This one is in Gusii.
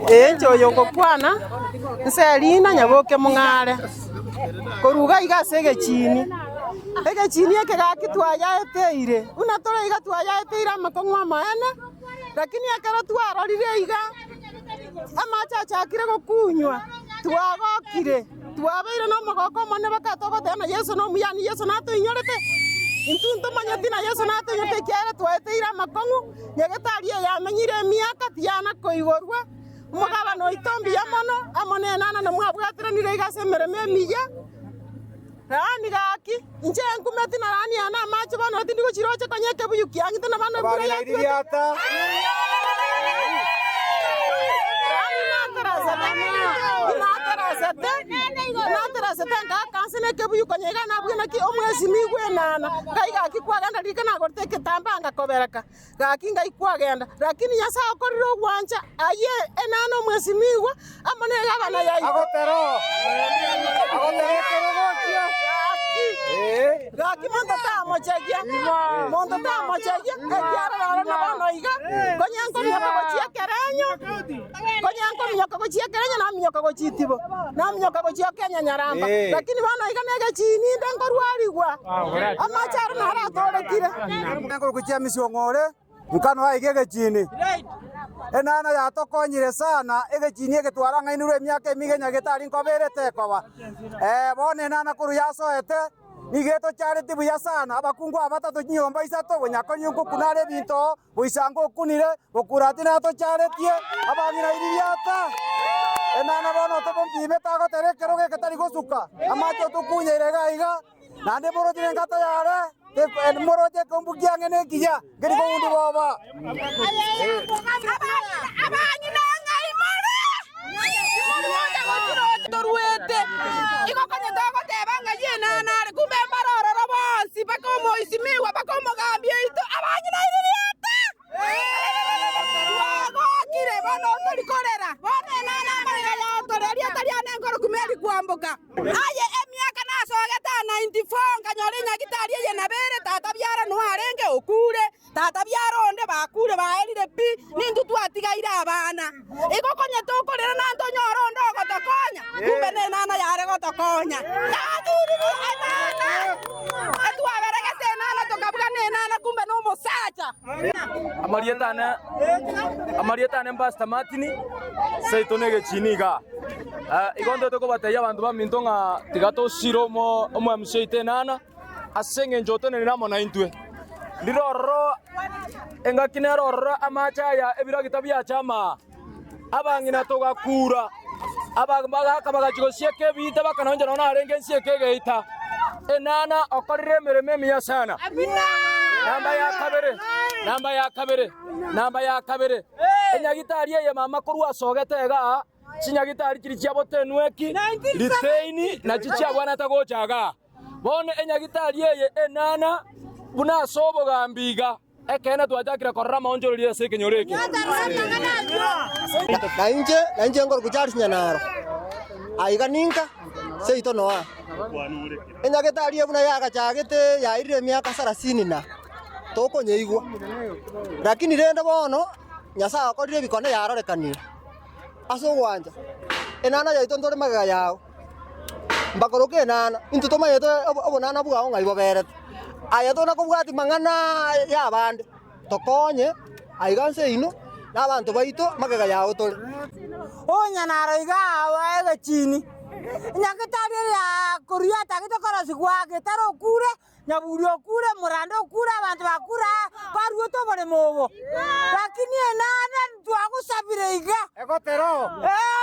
Ee, inche oyo ngokwana, nse erina nyaboke mong'are, korwa iga iga ase egechini. Egechini eke gaki twayaeteire, buna tore iga twayaeteire amakong'u amaene, lakini ekero twarorire iga, amache achakire gokunywa, twagokire. Twabeire nomogoko omonene baka togoteba ng'a Yeso nomuya, yaani Yeso natoinyorete. Intwe ntomanyeti ng'a Yeso natoinyorete ekiagera twaeteire amakong'u, nyagetari eye yamenyire emiaka tiyana koigorwa. Omogabana oito mbuya mono, amo nenana na mwabwateranire iga ase emeremo emiya. Yaani gaki, inche nkumeti na yaani yane amache bono tindi gochiroche konya ekebuyu kiang'ite na bono embura yatwete. Yaani naterasete, naterasete, naterasete ngaaka nse na ekebuyu konya iga nabue naki omwesi nigwe enana, ngai gaki kwagenda rika nagorete egetambaa ngakobereka. Gaki ngai kwagenda, lakini Nyasae okorire ogwancha ayie enana omwesimigwa amo negabana yaito. Gaki, gaki monto tamochegia, monto tamochegia, ekiagera roro na bono iga, konya nkominyoka gochia ekerenyo, konya nkominyoka gochia ekerenyo naminyoka gochia itibo, naminyoka gochia Kenya Nyaramba, lakini bono iga negechini inde nkorwarigwa. Amache aro naro atorekire. Nkorokwa chiamisi ong'ore, nkano aiga egechini. Enana yatokonyire sana, egechini eke twarang'ainirwe emiaka emige nyagetari nkoba ere tekoba. Eh, bono enana korwa yasoete, nigo etochareti buya sana, abakungu aba batato chinyomba isato, bonyakoni nkokuna are ebinto oo, boisango okunire, bokurati natocharetie, abang'ina iribiata. Enana bono otobompimete agotera ekerogo eke tari gosuka, amache otokunyeire iga iga. Naende moroche nengato yare, moroche ekeumbu kiang'e nekiya, nkeri koundi boba. Abang'ina ng'ai more? Toruete igo konya togoteba ng'a Yenana are, kumbe mbare ororo bonsi mpaka omoisimigwa mpaka omogambi oito. Abang'ina iririata! Twagokire bono tori korera, bono enana amaiga yatore, erieta riane nkoroku Mary Kwamboka. Aye emiaka nasogete aa 94 nkanyora enyagitari eye nabere tata biara noe arenge okure, tata biara onde bakure baerire pi, nintwe twatigaire abana. Igo konya tokorera na ntonyore onde ogotokonya, kumbe nenana yare gotokonya. Gaki enana! Etwaberegete enana tokabuga nenana kumbe nomosacha. Amarieta ane amarieta ane Pastor Martin, seito na egechini igaa. Igo ntoete kobatebia abanto baminto ng'a tiga tosire omo omoemsi oito enana, ase eng'encho otenenire amo naintwe. Ndire ororo engaki nere ororo amache aya ebiragita biacha amaa, abang'ina togakura, abagaka bagachia gosieka ebiita bakana onye nonya narenge nsieke egeita. Enana okorire emeremo emiya sana. Namba ya kabere, namba ya kabere, namba ya kabere, enyagitari eye mama korwa asogete igaa, Chinyagitari chiria chiabotenweki riteini nachio chiabwanete gocha igaa. Bono enyagitari eye enana buna ase obogambi iga, ekeene twachakire korora amaonchoreria ase ekenyoro eke. Na inche, na inche nkorokwa Charles Nyanaro, aiga ninka seito noa. Enyagetari eye buna yagachagete yairire emiaka sarasini na tokonyeigwa, lakini rende bono Nyasae okorire ebikone yarorekanire. Ase ogwancha enana yaito ntore magega yao, mbakoroka enana, intwe tomanyete obonana bwao ng'ai boberete. Aye tona kobwatia mang'ana y'abande, tokonye aiga nse ino na abanto baito magega yao tore. Onye naro iga aa egechini, nyagetari eria korwa yatagete korosigwa getare okure. Nyaburi okure, omoranda okure, abanto bakure aa, baruete oboremo obo. Lakini enana twagosabire iga. Egotera oo. Ee.